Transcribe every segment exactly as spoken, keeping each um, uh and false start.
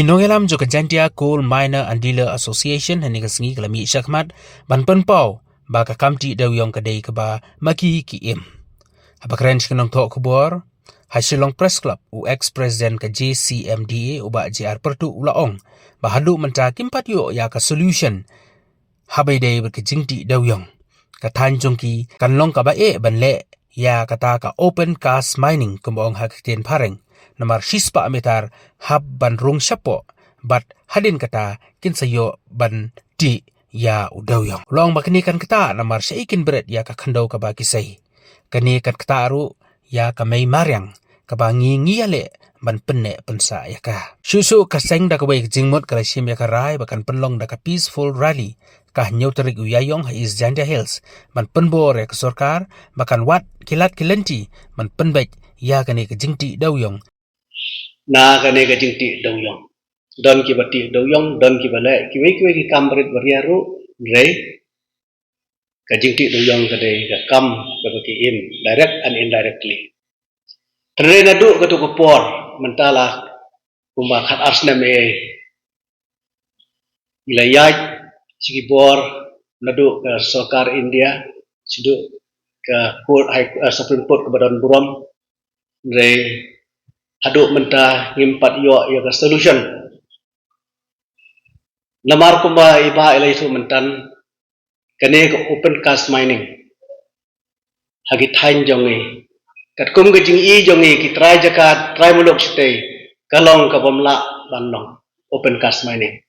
Nongïalam jong ka Jaintia Coal Miner and Dealer Association ha kane ka sngi ka la mih shakhmat ban pynpaw ba ka kam tih dewïong ka dei kaba ma ki ki im. Haba kren sha ki nongthoh khubor ha Shillong Press Club, u ex-president ka J C M D A, u Bah J R Pyrtuh, u la ong ba haduh mynta kim pat ïoh ïa ka solution haba ïadei bad ka jingtih dewïong. Ka thaiñ jong ki kan long kaba eh ban leh ïa kata ka open cast mining, kumba ong ha ka ktien phareng, namar shispah mitar hap ban rung shapoh, bad hadien kata kin sa ïoh ban tih ïa u dewïong. U la ong ba kane kan ktah namar shaei kin bret ïa ka khyndew kaba ki sei. Kane kan ktah ruh ïa ka mei mariang kaba ngi ngi ïaleh ban pynneh pynsah ïa ka. Shuh shuh ka seng da kawei ka jingmut ka la shim ïa ka rai ba kan pynlong da ka peaceful rally ha ka hynñiew tarik u Ïaiong ha East Jaintia Hills, ban pynbor ïa ka sorkar ba kan wad ki lad ki lynti ban pynbeit ïa kane ka jingtih dewïong. Na kane ka jingtih dewïong, don kiba tih dewïong, don kiba leh kiwei kiwei ki kam barit baria ruh, hynrei ka jingtih dewïong ka dei ka kam kaba ki im, direct and indirectly. Hynrei naduh katto ka por mynta la kumba khat ar snem ei, ngi la ïaid sha ki bor naduh ka sorkar India, shaduh ka court, High, eh, Supreme Court kaba don burom, hynrei haduh mynta ngim pat ïoh ïa ka solution. Namar kumba i Bah i la ïathuh mynta, kane ka open cast mining ha ki thaiñ jong ngi, katkum ka jingïohi jong ngi ki trai jaka, trai muluk shatei, ka long ka bym lah ban long open cast mining.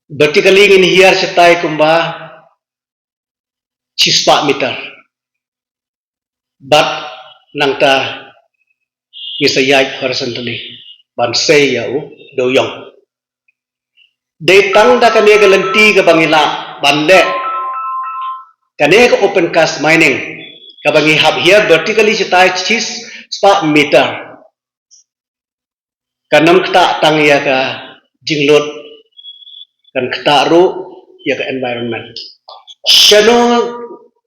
Vertically ngin hiar shatai kumba shispah mitar. Bad nangta ngi sa ïaid horizontally ban sei ïa u dewïong. Dei tang da kane ka lynti kaba ngi lah ban leh kane ka open cast mining, kaba ngi hap hiar vertically shatai shispah mitar. Kan ym ktah tang ïa ka jinglut, kan ktah ruh ïa ka environment. Shano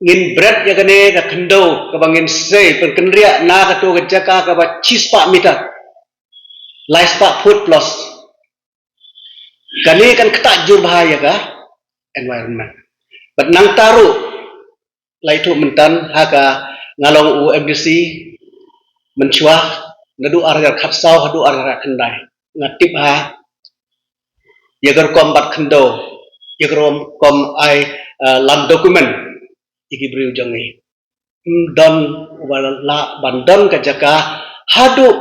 ngin bret ïa kane ka khyndew kaba ngin sei pynkynriah na kato ka jaka kaba shispah mitar, laispah foot plus. Kane kan ktah jur bha ïa ka environment. Bad nangta ruh, la ïathuh mynta ha ka, nga long u M D C mynshuwa, naduh ar hajar khatsaw haduh ar hajar khyndai. Nga tip ha ïa ka rukom bat khyndew, ïa ka rukom ai, eh, land document ïa ki briew jong ngi. Ym don uba lah ban don ka jaka haduh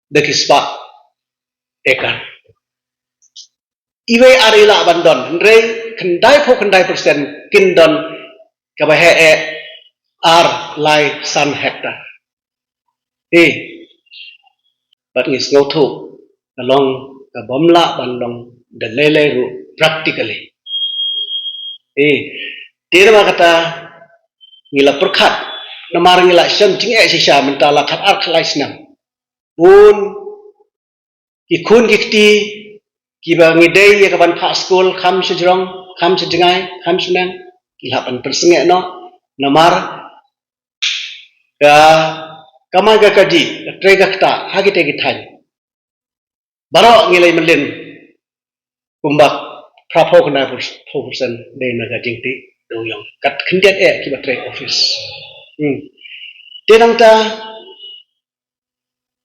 da ki spah acre. Iwei ar i lah ban don, hynrei khyndai phew khyndai percent kin don kaba heh eh ar lai san hektar. Eh, bad ngi sngewthuh ka long ka bym lah ban long da lei lei ruh practically. Eh, te namar kata ngi la pyrkhat, namar ngi la shem jingeh shisha mynta la khat ar khat lai snem. Bun ki khun ki kti kiba ngi dei ïa ka ban phah skul, kham sha jrong, kham sha jngai, kham sha neng, ki la hap ban pynsngewbha noh, namar ka kamai ka kajih, ka trei ka ktah ha kita ki thaiñ. Baroh ngi la ïa mlien kumba phra phew khyndai phew percent dei na ka jingtih dewïong. Kat khyndiat eh kiba trei office. Hmm. Te nangta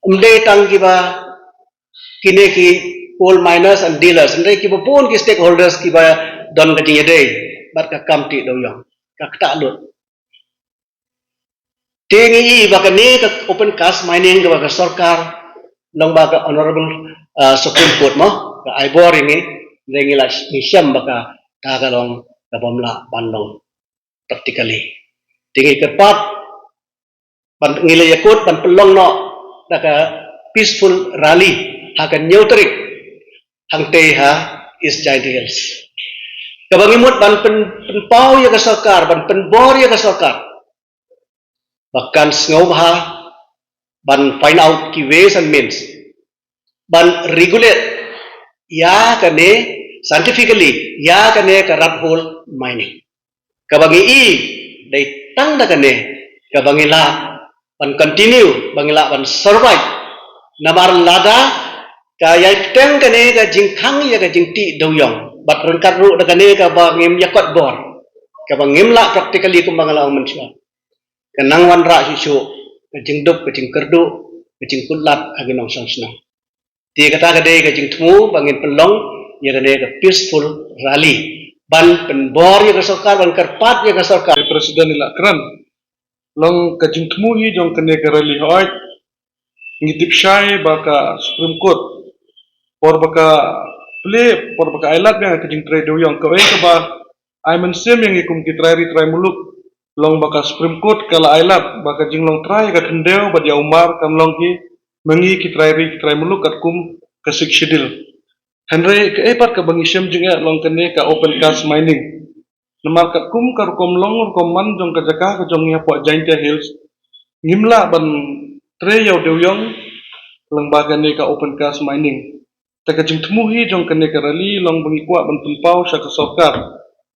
ym dei tang kiba kine ki coal miners and dealers, ym dei kiba bun ki stakeholders kiba don ka jingïadei bad ka kam tih dewïong. Ka ktah lut. Te ngi i ba kane ka open cast mining kaba ka sorkar, long ba ka Honorable, uh, Supreme Court mo ka ai bor ïa ngi, te ngi la ngi shem ba ka, ka, ka long ka bym lah ban long practically. Te ngi kyrpad ban ngi la ïakut ban pynlong noh da ka peaceful rally ha ka hynñiew tarik hangtei ha East Jaintia Hills. Kaba ngi mut ban pyn, pynpaw ïa ka sorkar, ban pynbor ïa ka sorkar ba kan sngewbha ban find out ki ways and means ban regulate ïa kane scientifically, ïa kane ka rat hole mining. Kaba ngi i dei tang da kane kaba ngi lah ban continue, ba ngi lah ban survive. Namar lada Ka ïai bteng kane ka jingkhang ïa ka jingtih dewïong. Bad ryngkat ruh da kane kaba ngim ïakot bor. Kaba ngim lah practically kumba nga la ong mynshuwa. Ka nang wanrah shuh shuh ka jingduk, ka jingkyrduh, ka jingkutlad ha ki nongshong shnong. Te kata ka dei ka jingthmu ba ngin pynlong ïa kane ka peaceful rally ban pynbor ïa ka sorkar, ban kyrpad ïa ka sorkar. President i la kren. Long ka jingthmu hi jong kane ka rally, hooid ngi tip shai ba ka Supreme Court por ba ka plie, por ba ka ailad biang ka jingtrei dewïong, kawei kaba ai mynsiem ïa ngi kum ki trai ri trai muluk long ba ka Supreme Court ka la ailad ba ka jinglong trai ka khyndew bad ïa u mar kan long hi ma ngi ki trai ri ki trai muluk katkum ka Sixth Schedule. Hynrei kaei pat kaba ngi shem jingeh long kane ka open cast mining. Namar katkum ka rukom long rukom man jong ka jaka ka jong ngi hapoh Jaintia Hills, ngim lah ban trei ïa u dewïong lyngba kane ka open cast mining. Te ka jingthmu hi jong kane ka rally long ba ngi kwah ban pynpaw sha ka sorkar,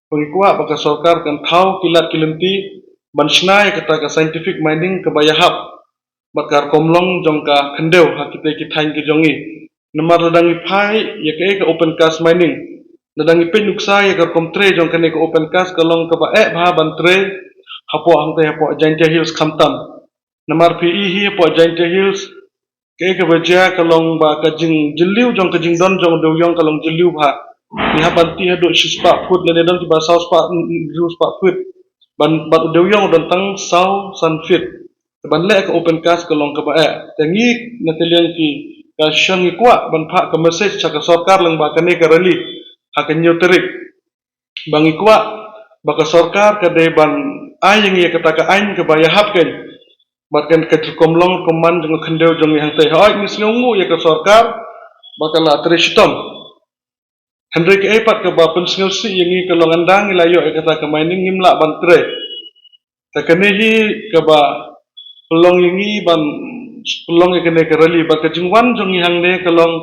ba ngi kwah ba ka sorkar kan thaw ki lad ki lynti ban shna ïa kata ka scientific mining kaba ïahap bad ka rukom long jong ka khyndew ha kita ki thaiñ ki jong ngi. Namar lada ngi phai ïa kaei ka open cast mining, lada ngi peit nuksa ïa ka rukom trei jong kane ka open cast, ka long kaba eh bha ban trei hapoh hangtei hapoh Jaintia Hills khamtam. Namar phi i hi hapoh Jaintia Hills, kaei kaba jia ka long ba ka jingjylliew jong ka jingdon jong u dewïong ka long jylliew bha. Ngi hap ban tih haduh shispah phut lane don kiba saw spah, mm, mm, hynriew spah phut. Ban, bad u dewïong u don tang saw san feet. Te ban leh ka open cast ka long kaba eh. Te ngi na ka liang ki ka association ngi kwah ban phah ka message sha ka sorkar lyngba kane ka rally ha ka hynñiew tarik. Ba ngi kwah ba ka sorkar ka dei ban ai ïa ngi ïa kata ka aiñ kaba ïahap kein bad kan ka rukom long rukom man jong ka khyndew jong ngi hangtei. Hooid ngi sngewnguh ïa ka sorkar ba ka la trei shitom. Hynrei kaei pat kaba pynsngewsih ïa ngi ka long ynda ngi la ïoh ïa kata ka mining ngim lah ban trei. Te kane hi kaba pynlong ïa ngi ban pynlong ïa kane ka rally, bad ka jingwan jong ngi hangne ka long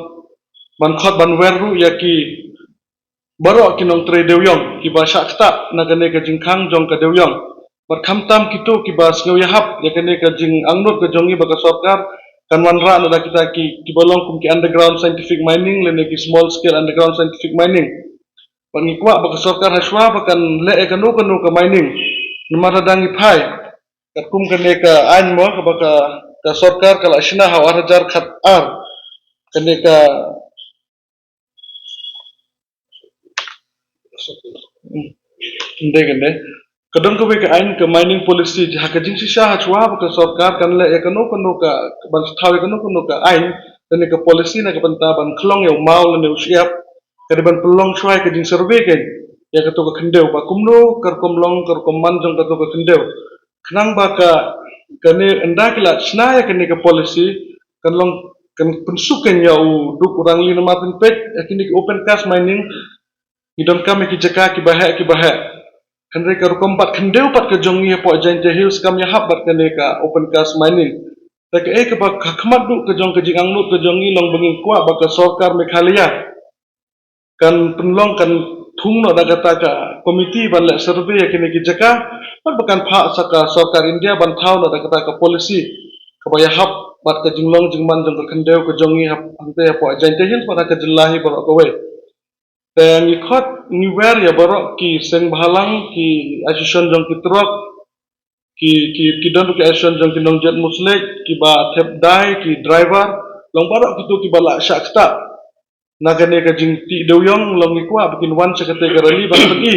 ban khot ban wer ruh ïa ki baroh ki nongtrei dewïong kiba shah ktah na kane ka jingkhang jong ka dewïong. Bad khamtam kito kiba sngew ïahap ïa kane ka jingangnud ka jong ngi ba ka sorkar kan wanrah na da kita ki, kiba long kum ki underground scientific mining lane ki small scale underground scientific mining. Bad ngi kwah ba ka sorkar hashwa ba kan leh ïa kano kano ka mining. Namar lada ngi phai katkum kane ka aiñ mo kaba ka, ka sorkar ka la shna ha u ar hajar khat ar. Kane ka Ynda kane ka don kawei ka aiñ ka mining policy, ha ka jingshisha hashwa ba ka sorkar kan leh ïa kano kano ka, ban thaw ïa kano kano ka aiñ lane ka policy na ka bynta ban khlong ïa u maw lane u shyiap, ka dei ban pynlong shwa ïa ka jingsurvey kein ïa kato ka khyndew ba kumno ka rukom long ka rukom man jong kato ka khyndew. Khnang ba ka, kane ynda ki la shna ïa kane ka policy kan long, kan pynsuk kein ïa u duk u rangli. Namar phin peit ïa kine ki open cast mining ngi donkam ïa ki jaka kiba heh kiba heh. Hynrei ka rukom bat khyndew pat ka jong ngi hapoh Jaintia Hills kam ïahap bad kane ka open cast mining. Te kaei kaba ka khmat duh ka jong ka jingangnud ka jong ngi long ba ngi kwah ba ka sorkar Meghalaya kan pynlong, kan thung noh da kata ka komiti ban leh survey ïa kine ki jaka, bad ba kan phah sha ka sorkar India ban thaw noh da kata ka policy kaba ïahap bad ka jinglong jingman jong ka khyndew ka jong ngi hap, hangtei hapoh Jaintia Hills bad ha ka jylla hi baroh kawei. Te ngi khot ngi wer ïa baroh ki seng bhalang, ki association jong ki trok, ki, ki, ki don ki association jong ki nongjied musleh, kiba thep dai, ki driver, long baroh kito kiba la shah ktah na kane ka jingtih dewïong, long ngi kwah ba kin wan sha kata ka rally ban pyni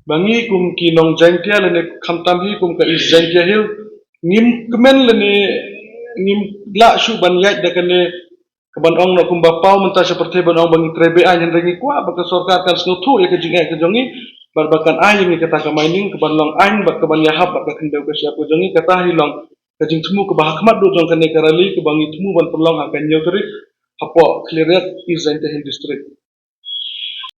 ba ngi kum ki nong Jaintia lane khamtam hi kum ka East Jaintia Hills ngim kmen lane ngim lah shuh ban ïaid da kane ka ban ong noh kumba paw mynta sha pyrthei ban ong ba ngi trei be-aiñ. Hynrei ngi kwah ba ka sorkar kan sngewthuh ïa ka jingeh ka jong ngi bad ba kan ai ïa ngi kata ka mining ka ban long aiñ bad ka ban ïahap bad ka khyndew ka shyiap ka jong ngi. Kata hi long ka jingthmu kaba ha khmat duh jong kane ka rally kaba ngi thmu ban pynlong ha ka hynñiew tarik hapoh Khliehriat, East Jaintia Hills District.